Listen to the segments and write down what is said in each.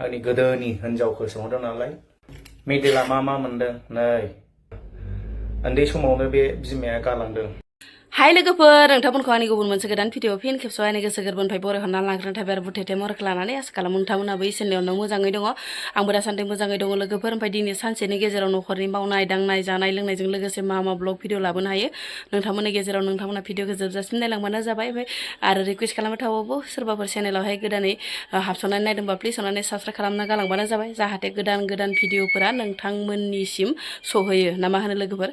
आंनि गोदोनि हिनजावखौ सोंहरदों नालाय मेडेला मा मोनदों नै उन्दै समावनो बे बिमाया गालांदों। हाय लोगोफोर नोंथांमोनखौ आंनि गुबुन मोनसे गोदान भिडिअ फिन खेबसेयाव आंनि गोसो गोरबोनिफ्राय बरायहरना लाग्रोनाय थाबाय आरो बुथेथे महरखौ लानानै आसा खालामो नोंथांमोनाबो इसोरनि अननायाव मोजाङै दङ। आंबो दासान्दि मोजाङै दङ लोगोफोर। ओमफ्राय दिनै सानसेनि गेजेराव न'खरनि मावनाय दांनाय जानाय लोंनायजों लोगोसे मा ब्लग भिडिअ लाबोनो हायो नोंथांमोननि गेजेराव नोंथांमोना भिडिअखौ जोबजासिम नायलांबानो जाबाय। ओमफ्राय आरो रिकुवेस्ट खालामबाय थाबावो सोरबाफोर चेनेलावहाय गोदानै हाबसननानै नायदोंबा प्लिज अननानै साबस्क्राइब खालामना गालांबानो जाबाय जाहाथे गोदान भिडिअफोरा नोंथांमोननिसिम सहैयो ना मा होनो लोगोफोर।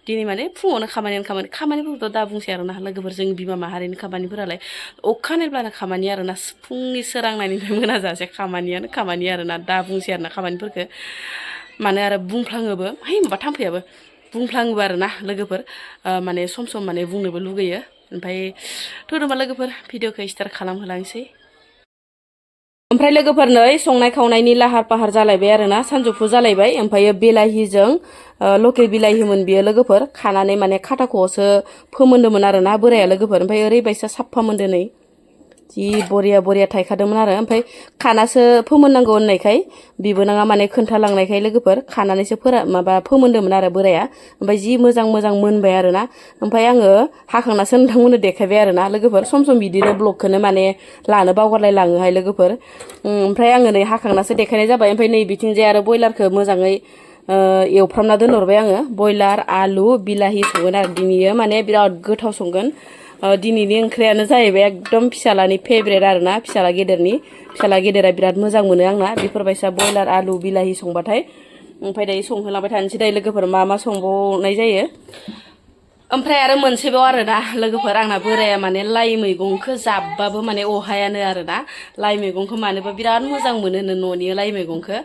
दिनै माने फुङावनो खामानिफोरखौथ' दा बुंसै आरोना लोगोफोर जोंनि बिमा माहारिनि खामानिफोरालाय अखानायब्लानो खामानि आरोना फुंनि सोरांनायनिफ्राय मोनाजासे खामानि आरोना दा बुंसै आरोना खामानिफोरखौ माने आरो बुंफ्लाङोबो है माबा थाम्फैयाबो बुंफ्लाङोबो आरोना लोगोफोर माने सम माने बुंनोबो लुगैयो। ओमफ्राय थोरोबा लोगोफोर भिडिअखौ स्टार्ट खालामहोलांसै। ओमफ्राय लोगोफोर नै संनाय खावनायनि लाहार फाहार जालायबाय आरोना सानजौफु जालायबाय। ओमफ्राय बिलाहिजों लकेल बिलाहिमोन बियो लोगोफोर खानानै माने खाटाख'आवसो फोमोन्दोंमोन आरोना बोराया लोगोफोर। ओमफ्राय ओरैबायसा साफा मोन्दो नै जि बरिया थायखादोंमोन आरो। ओमफ्राय खानासो फोमोननांगौ होननायखाय बिबोनाङा माने खोन्थालांनायखाय लोगोफोर खानानैसो फोमोन्दोंमोन आरो बोराया। ओमफ्राय जि मोजां मोनबाय आरोना। ओमफ्राय आङो हाखांनासो नोंथांमोननो देखायबाय आरोना लोगोफोर। सम बिदिनो ब्लगखौनो माने लानो बावगारलाय लाङोहाय लोगोफोर। ओमफ्राय आङो नै हाखांनासो देखायनाय जाबाय। ओमफ्राय नै बिथिंजाय आरो बयलारखौ मोजाङै एवफ्रामना दोनहरबाय आङो। बयलार आलु बिलाहि संगोन आरो दिनैयो माने बिराद गोथाव संगोन। दिनैनि ओंख्रियानो जाहैबाय एकदम फिसालानि फेभरेट आरोना फिसाला गेदेरा बिराद मोजां मोनो आंना बेफोरबायसा बयलार आलु बिलाहि संबाथाय। ओमफ्राय दायो संहोलांबाय थानोसै दायो लोगोफोर मा संबावनाय जायो। ओमफ्राय आरो मोनसेबाव आरोना लोगोफोर आंना बोराया माने लाइ मैगंखौ जाब्बाबो माने अहायानो आरोना। लाइ मैगंखौ मानोबा बिराद मोजां मोनो न'नि लाइ मैगंखौ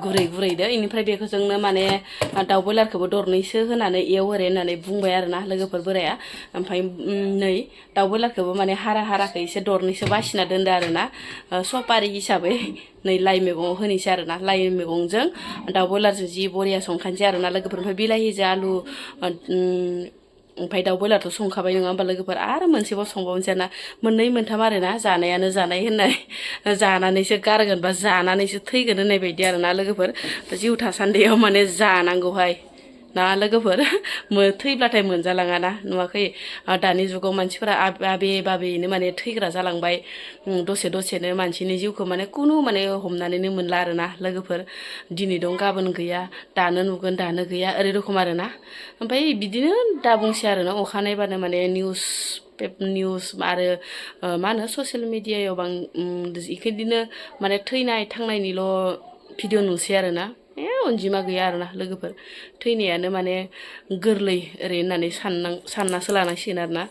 गुरैदो। बेनिफ्राय बेखौजोंनो माने दाउ बयलारखौबो दरनैसो होनानै एव ओरै होननानै बुंबाय आरोना लोगोफोर बोराया। ओमफ्राय नै दाउ बयलारखौबो माने हाराखौ एसे दरनैसो बासिना दोनदो आरोना सपारि हिसाबै नै लाइ मैगङाव होनोसै आरोना। लाइ मैगंजों दाउ बयलारजों जि बरिया संखानोसै आरोना लोगोफोर। ओमफ्राय बिलाहिजों आलु ओमफ्राय दाउ बयलारथ' संखाबाय नङा होमबा लोगोफोर। आरो मोनसेबाव संबावनोसै आरोना मोननै मोनथाम आरोना जानायानो जानाय होननाय जानानैसो गारगोन बा जानानैसो थैगोन होननाय बायदि आरोना लोगोफोर। जिउ थासान्दियाव माने जानांगौहाय ना लोगोफोर थैब्लाथाय मोनजालाङाना नुवाखै दानि जुगाव मानसिफोरा बाबेनो माने थैग्रा जालांबाय। दसेनो मानसिनि जिउखौ माने कुनु माने हमनानैनो मोनला आरोना लोगोफोर। दिनै दं गाबोन गैया दानो नुगोन दानो गैया ओरै रखम आरोना। ओमफ्राय बिदिनो दा बुंसै आरोना अखानायबानो माने निउस आरो मा होनो ससियेल मिडियायाव बिदिनो माने थैनाय थांनायनिल' भिडिअ नुसै आरोना। अनजिमा गैया आरोना लोगोफोर। थैनायानो माने गोरलै ओरै होननानै साननासो लानांसिगोन आरोना।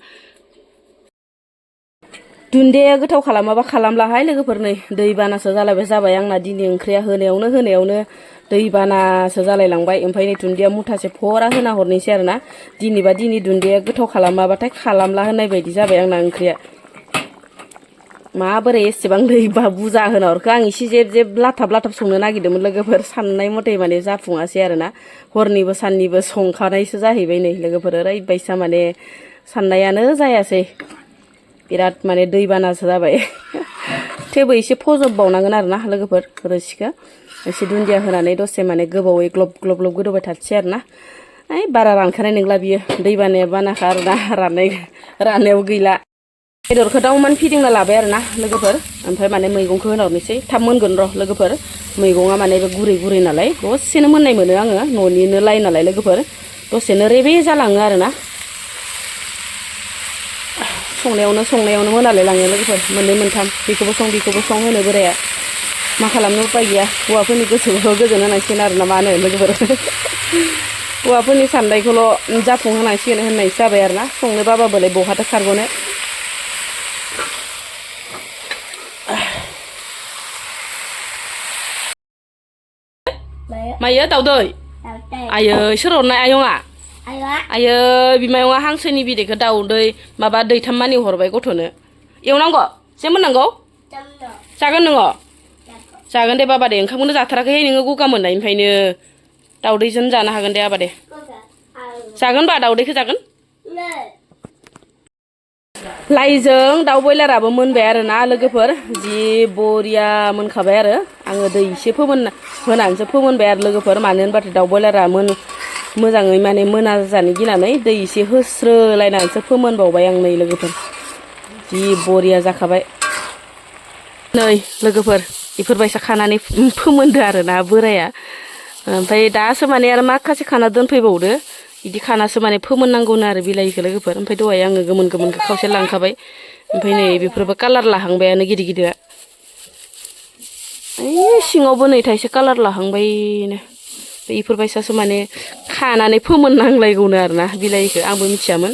दुन्दिया गोथाव खालामाबा खालामलाहाय लोगोफोर। नै दैबानासो जाबाय आंना दिनै ओंख्रिया होनायावनो दैबानासो जालायलांबाय। ओमफ्राय नै दुन्दिया मुथासे फरा होना हरनोसै आरोना। दिनै दुन्दिया गोथाव खालामाबाथाय खालामला होननाय बायदि जाबाय आंना ओंख्रिया। माबोरै एसेबां बुरजा होना हरखो आं एसे जेब लाथाब संनो नागिरदोंमोन लोगोफोर। साननाय मथे माने जाफुङासै आरोना। हरनिबो साननिबो संखानायसो जाहैबाय नै लोगोफोर। ओरैबायसा माने साननायानो जायासै बिराद माने दैबानासो जाबाय। थेवबो एसे फजबबावनांगोन आरोना लोगोफोर रोसिखौ एसे दुन्दिया होनानै दसे माने गोबावै ग्लब गोदौबाय थाथसै आरोना। बारा रानखानाय नंला बियो दैबानाया बानाखा आरोना राननायाव गैला। बेदरखौ दाउमान फिदिंना लाबाय आरोना लोगोफोर। ओमफ्राय माने मैगंखौ होहरनोसै थाब मोनगोन र' लोगोफोर। मैगङा माने गुरै नालाय दसेनो मोननाय मोनो आङो न'निनो लाइ नालाय लोगोफोर। दसेनो रेबे जालाङो आरोना। संनायावनो मोनालाय लाङो लोगोफोर। मोननै मोनथाम बेखौबो सं होनो बोराया। मा खालामनो उपाय गैया हौवाफोरनि गोसोखौ गोजोन होनांसिगोन आरोना मा होनो लोगोफोर। हौवाफोरनि साननायखौल' जाफुंहोनांसिगोन होननायसो जाबाय आरोना। संनो बाबाबोलाय बहाथो खारग'नो। मायो दाउदै आयै सोर हरनाय आयंआ आयै बिमायंआ हांसोनि बिदैखौ दाउदै माबा दैथाम मानि हरबाय गथ'नो। एवनांगौ जे मोननांगौ जागोन नोङो जागोन दे बाबा दे ओंखामखौनो जाथाराखैहाय नोङो गगा मोननायनिफ्रायनो। दाउदैजों जानो हागोन दे आबा दे जागोन बा दाउदैखौ जागोन। लाइजों दाउ बयलाराबो मोनबाय आरोना लोगोफोर जि बरिया मोनखाबाय आरो आङो दै एसे होनानैसो फोमोनबाय आरो लोगोफोर मानो होनबाथाय दाउ बयलारा मोजाङै माने मोना जानो गिनानै दै एसे होस्रोलायनानैसो फोमोनबावबाय आं नै लोगोफोर जि बरिया जाखाबाय नै लोगोफोर बेफोरबायसा खानानै फोमोनदो आरोना बोराया ओमफ्राय दासो माने आरो माखासे खाना दोनफैबावदो बिदि खानासो माने फोमोननांगौनो आरो बिलाइखौ लोगोफोर ओमफ्राय दहाय आङो गोमोनखौ खावसे लांखाबाय ओमफ्राय नै बेफोरबो कालार लाहांबायानो गिदिर गिदिरा ओइ सिङावबो नै थाइसे कालार लाहांबायनो बेफोरबायसासो माने खानानै फोमोननांलायगौनो आरोना बिलाइखौ आंबो मिथियामोन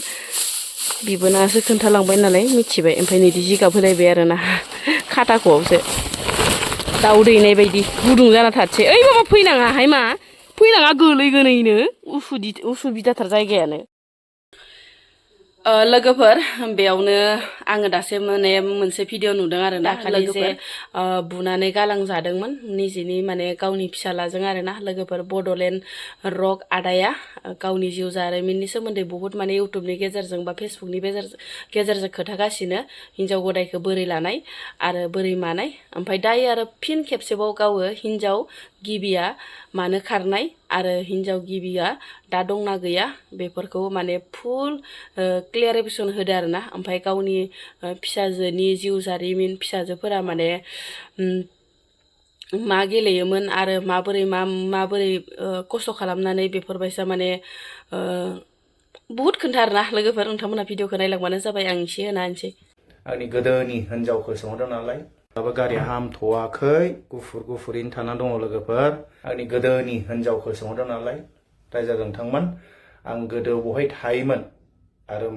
बिबोनासो खोन्थालांबाय नालाय मिथिबाय ओमफ्राय नै बिदि जिगाब होलायबाय आरोना खाथाख'आवसो दाउ दैनाय बायदि गुदुं जाना थासै ओइ माबा फैनाङाहाय मा फैनाङा गोलैगोनैनो उसुबिदाथार जायगायानो लोगोफोर बेयावनो आङो दासो माने मोनसे भिडिअ नुदों आरो ना खालि जे बुनानै गालांजादोंमोन निजेनि माने गावनि फिसालाजों आरो ना लोगोफोर बड'लेण्ड रक आदाया गावनि जिउ जारिमिननि सोमोन्दै बुहुत माने इउटुबनि गेजेरजों बा फेसबुकनि गेजेरजों खोथागासिनो हिन्जाव गदायखौ बोरै लानाय आरो बोरै मानाय ओमफ्राय दायो आरो फिन खेबसेबाव गावो हिन्जाव गिबिया मानो खारनाय आरो हिन्जाव गिबिया दा दंना गैया बेफोरखौ माने फुल क्लियारिफिकेसन होदो आरो ना ओमफ्राय गावनि फिसाजोनि जिउ जारिमिन फिसाजोफोरा माने मा गेलेयोमोन आरो माबोरै खस्थ' खालामनानै बेफोरबायसा माने बुहुत खोन्था आरोना लोगोफोर नोंथांमोना भिडिअखौ नायलांबानो जाबाय आं एसे होना होनसै आंनि गोदोनि हिनजावखौ सोंहरदों नालाय दाबो गारिया हामथ'वाखै गुफुरैनो थाना दङ लोगोफोर आंनि गोदोनि हिनजावखौ सोंहरदों नालाय रायजो नोंथांमोन आं गोदो बहाय थायोमोन आरो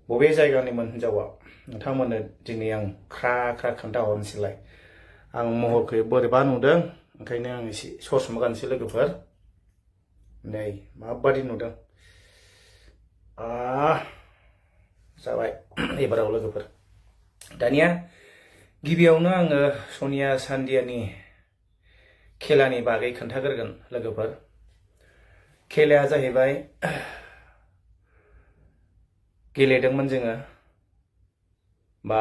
बबे जायगानिमोन हिनजावा नोंथांमोननो दिनै आं ख्रा खोन्थाहरनोसैलाय आं महरखौ बोरैबा नुदों ओंखायनो आं एसे ससमा गानसै लोगोफोर नै माबादि नुदों जाबाय एबाराव लोगोफोर दानिया गिबियावनो आङो सनिया सान्दियानि खेलानि बागै खोन्थाग्रोगोन लोगोफोर खेलाया जाहैबाय गेलेदोंमोन जोङो बा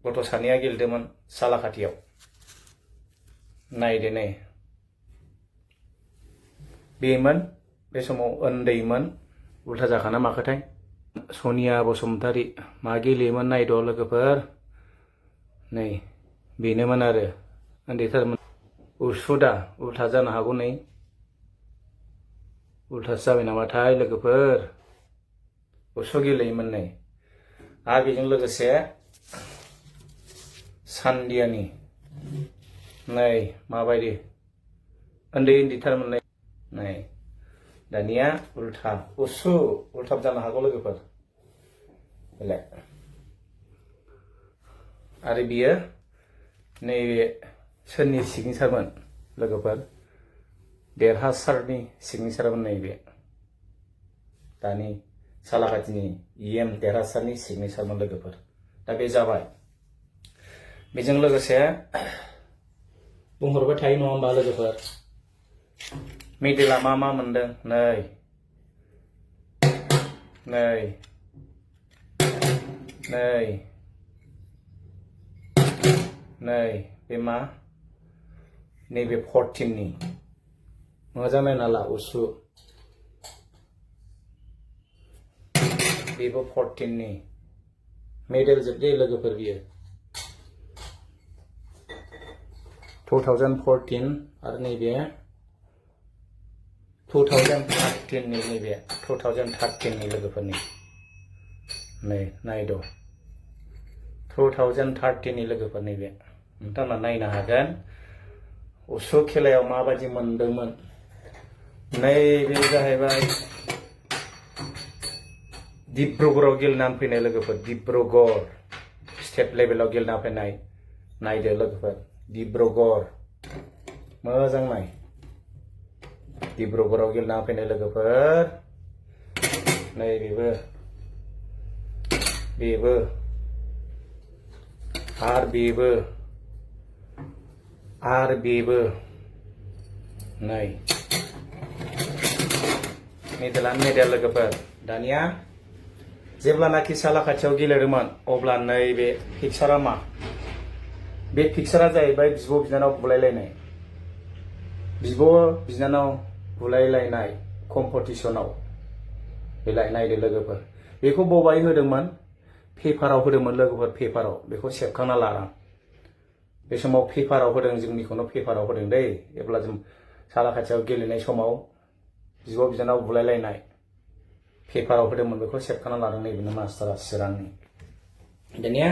गथ' सानैया गेलेदोंमोन सालाखाथियाव नायदो नै बेमोन बे समाव उन्दैमोन उल्था जाखाना माखोथाय सनिया बसुमतारी मा गेलेयोमोन नायद' लोगोफोर नै बेनोमोन आरो उन्दैथारमोन उसुदा उल्था जानो हागौ नै उल्थासो जाबाय नामाथाय लोगोफोर उसु गेलेयोमोन नै आरो बेजों लोगोसे सान्दियानि नै माबायदि उन्दैथारमोन नै दानिया उल्था जानो हागौ लोगोफोर बेलाय आरो बियो नैबे सोरनि सिगनेसारमोन लोगोफोर देरहासारनि सिगनेसारमोन नैबे दानि सालाखाथिनि देरहासारनि सिगनेसारमोन लोगोफोर दा बे जाबाय बेजों लोगोसे बुंहरबाय थायो नङा होमबा लोगोफोर मेडेला मा मोनदों नै बे मा नैबे 14नि मोजां नायना ला उसु बेबो 14नि मेडेल जोबदे लोगोफोर बियो 2014 आरो नैबे 2013नि नैबे 2013नि लोगोफोरनि नै नायद' 2013नि लोगोफोर नैबे नोंथांमोना नायनो हागोन उसु खेलायाव माबायदि मोनदोंमोन नैबे जाहैबाय डिब्रुगड़आव गेलेनानै फैनाय लोगोफोर डिब्रुगड़ स्टेट लेभेलाव गेलेना फैनाय नायदो लोगोफोर डिब्रुगड़ मोजां नाय डिब्रुगड़आव गेलेना फैनाय लोगोफोर नै बेबो आरो बेबो नै मेडेलानो मेडेल लोगोफोर दानिया जेब्लानाखि सालाकाथियाव गेलेदोंमोन अब्ला नैबे पिक्सारा मा बे पिक्सारा जाहैबाय बिब' बिनानाव बुलायलायनाय बिब' बिनानाव बुलायलायनाय कम्पिटिसनाव बेलाय नायदो लोगोफोर बेखौ बबाय होदोंमोन पेपाराव होदोंमोन लोगोफोर पेपाराव बेखौ सेबखांना लादां बे समाव पेपाराव होदों जोंनिखौनो पेपाराव होदों दै जेब्ला जों सालाकाथियाव गेलेनाय समाव बिब' बिनानाव बुलायलायनाय पेपाराव होदोंमोन बेखौ सेबखांना लादों नैबेनो मास्टारा चिरांनि दानिया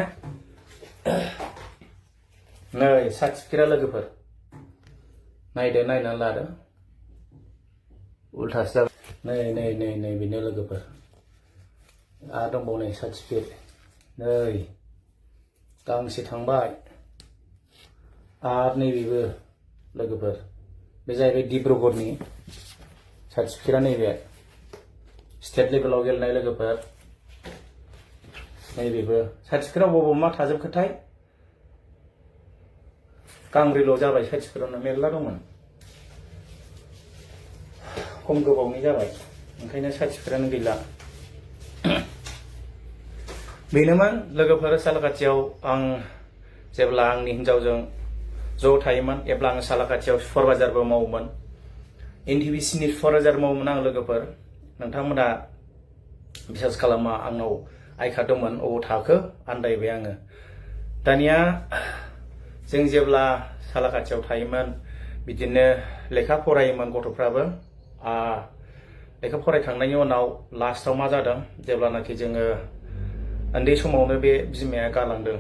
नै सार्टिफिकेटआ लोगोफोर नायदो नायनानै लादो उल्थासो जाबाय नै नै नै नै बेनो लोगोफोर आरो दंबावो नै सार्टिफिकेट नै गांसे थांबाय आरो नैबेबो लोगोफोर बे जाहैबाय डिब्रुगड़नि सार्टिफिकेटआ नैबे स्टेट लेभेलाव गेलेनाय लोगोफोर नैबेबो सार्टिफिकेटआव बबाव मा थाजोबखोथाय गांब्रैल' जाबाय सार्टिफिकेटआवनो मेरला दंमोन खम गोबावनि जाबाय ओंखायनो सार्टिफिकेटआनो गैला बेनोमोन लोगोफोर सालाकाथियाव आं जेब्ला आंनि हिन्जावजों ज' थायोमोन एब्ला आं सालाकाथियाव सुपारभाइजारबो मावोमोन NTBCनि सुपारभाइजार मावोमोन आं लोगोफोर नोंथांमोना बिसास खालामा आंनाव आइकार्ड दंमोन अबाव थाखो आन्दायबाय आङो दानिया जों जेब्ला सालाकाथियाव थायोमोन बिदिनो लेखा फरायोमोन गथ'फ्राबो लेखा फरायखांनायनि उनाव लास्टआव मा जादों जेब्लानाखि जोङो उन्दै समावनो बे बिमाया गालांदों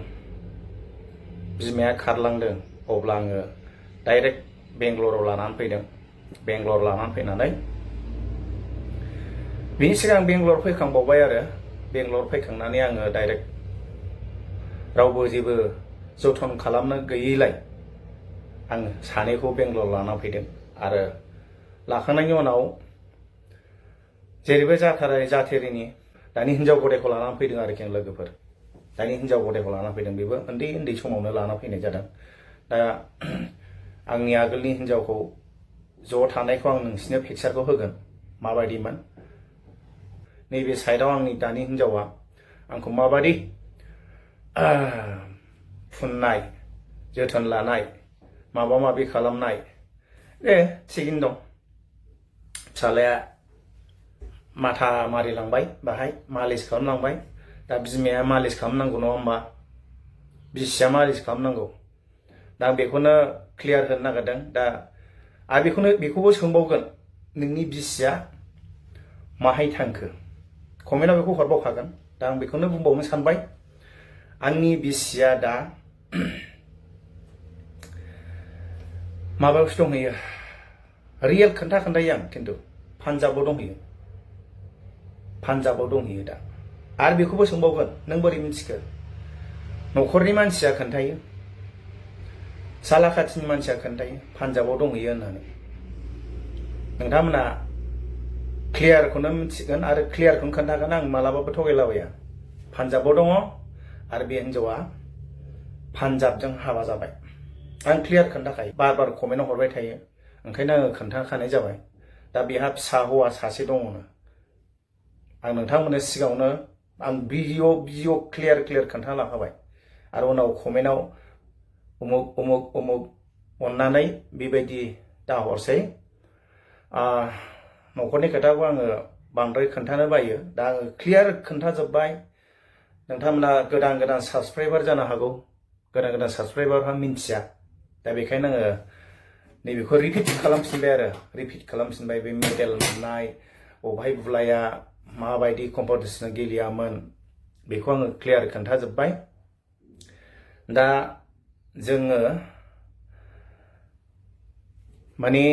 बिमाया खारलांदों अब्ला आङो डाइरेक्ट बेंगलराव लानानै फैदों बेंगलर लानानै फैनानै बिनि सिगां बेंगलर फैखांबावबाय आरो बेंगलर फैखांनानै आङो डाइरेक्ट रावबो जेबो जोथोन खालामनो गैयैलाय आङो सानैखौ बेंगलर लानानै फैदों आरो लाखांनायनि उनाव जेरैबो जाथेरिनि दानि हिन्जाव गदायखौ लानानै फैदों आरोखि आं लोगोफोर दानि हिन्जाव गदायखौ लानानै फैदों बेबो उन्दै समावनो लाना फैनाय जादों दा आंनि आगोलनि हिन्जावखौ ज' थानायखौ आं नोंसिनो पिक्सारखौ होगोन माबायदिमोन नैबे साइडआव आंनि दानि हिन्जावा आंखौ माबायदि फुननाय जोथोन लानाय माबा माबि खालामनाय थिगैनो दं फिसालाया माथा मारिलांबाय बाहाय मालिस खालामलांबाय दा बिमाया मालिस खालामनांगौ नङा होमबा बिसिया मालिस खालामनांगौ दा बेखौनो क्लियार होनो नागिरदों दा आरो बेखौबो सोंबावगोन नोंनि बिसिया माहाय थांखो कमेन्टआव बेखौ हरबावखागोन दा आं बेखौनो बुंबावनो सानबाय आंनि बिसिया दा माबायावसो दंहैयो रियेल खोन्थायो आं खिन्थु पान्जाबाव दंहैयो दा आरो बेखौबो सोंबावगोन नों बोरै मिन्थिखो न'खरनि मानसिया खोन्थायो सालाकाथिनि मानसिया खोन्थायो पान्जाबाव दंहैयो होननानै नोंथांमोना क्लियारखौनो मिथिगोन आरो क्लियारखौनो खोन्थागोन आं मालाबाबो थगायलाबाया पान्जाबाव दङ आरो बे हिन्जावा पान्जाबजों हाबा जाबाय आं क्लियार खोन्थाखायो बार कमेन्टआव हरबाय थायो ओंखायनो आङो खोन्थाखानाय जाबाय दा बेहा फिसा हौवा सासे दङनो आं नोंथांमोननो सिगाङावनो आं भिडिअ क्लियार खोन्थालांखाबाय आरो उनाव कमेन्टआव उमुक अननानै बेबायदि दाहरसै न'खरनि खोथाखौ आङो बांद्राय खोन्थानो बायो दा आङो क्लियार खोन्थाजोब्बाय नोंथांमोना गोदान साबसक्राइबार जानो हागौ गोदान साबसक्राइबारहा मिन्थिया दा बेखायनो आङो नैबेखौ रिपिट खालामफिनबाय बे मेडेल मोननाय बबेहाय बुलाया माबायदि कम्पिटिसनाव गेलेयामोन बेखौ आङो क्लियार खोन्थाजोब्बाय दा जोङो माने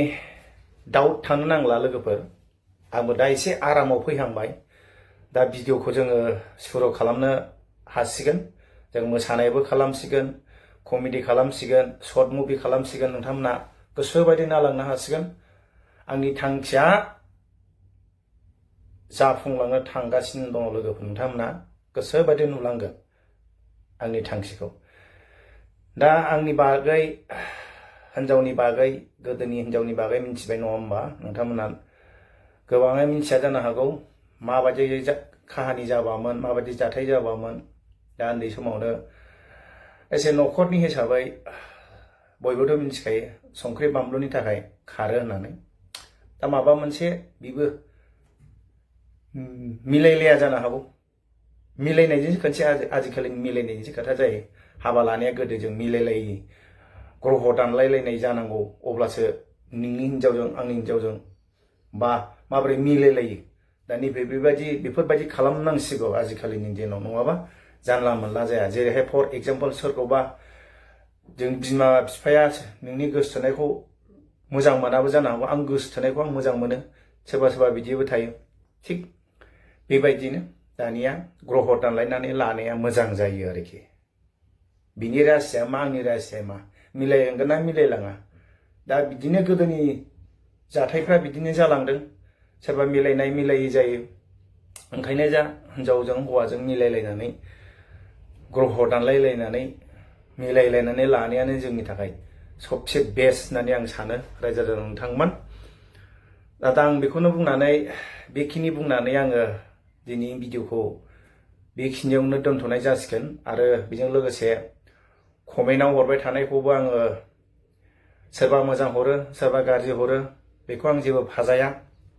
डाउट थानो नांला लोगोफोर आंबो दा एसे आरामाव फैहांबाय दा भिडिअखौ जोङो सुरु खालामनो हासिगोन जों मोसानायबो खालामसिगोन कमेडि खालामसिगोन शर्ट मुभि खालामसिगोन नोंथांमोना गोसोबायदि नालांनो हासिगोन आंनि थांखिया जाफुंलांनो थांगासिनो दङ लोगोफोर नोंथांमोना गोसोबायदि नुलांगोन आंनि थांखिखौ दा आंनि बागै हिन्जावनि बागै गोदोनि हिन्जावनि बागै मिन्थिबाय नङा होमबा नोंथांमोना गोबाङै मिन्थिया जानो हागौ माबायदि काहानि जाबामोन माबायदि जाथाय जाबामोन दा उन्दै समावनो एसे न'खरनि हिसाबै बयबोथ' मिथिखायो संख्रि बानलुनि थाखाय खारो होननानै दा माबा मोनसे बिबो मिलायलाया जानो हागौ मिलायनायजोंसो खनसे आजिखालिनि मिलायनायजोंसो खोथा जायो हाबा लानाया गोदो जों मिलायलायि ग्रह दानलायलायनाय जानांगौ अब्लासो नोंनि हिनजावजों आंनि हिनजावजों बा माबोरै मिलायलायो दानि बेफोरबायदि खालामनांसिगौ आजिखालिनि दिनाव नङाबा जानला मोनला जाया जेरैहाय फर एग्जाम्पल सोरखौबा जों बिमा बिफाया नोंनि गोसोथोनायखौ मोजां मोनाबो जानो हागौ आं गोसोथोनायखौ आं मोजां मोनो सोरबा बिदिबो थायो थिग बेबायदिनो दानिया ग्रह दानलायनानै लानाया मोजां जायो आरोखि बिनि रासिया मा आंनि रासिया मा मिलायलांगोन ना मिलायलाङा दा बिदिनो गोदोनि जाथायफ्रा बिदिनो जालांदों सोरबा मिलायनाय मिलायै जायो ओंखायनो जा हिनजावजों हौवाजों मिलायलायनानै ग्रह दानलायलायनानै मिलायलायनानै लानायानो जोंनि थाखाय सबसे बेस्ट होननानै आं सानो रायजो राजा नोंथांमोन दा आं बेखौनो बुंनानै बेखिनि बुंनानै आङो दिनै भिडिअखौ बेखिनियावनो दोनथ'नाय जासिगोन आरो बेजों लोगोसे कमेन्टआव हरबाय थानायखौबो आङो सोरबा मोजां हरो सोरबा गाज्रि हरो बेखौ आं जेबो फाजाया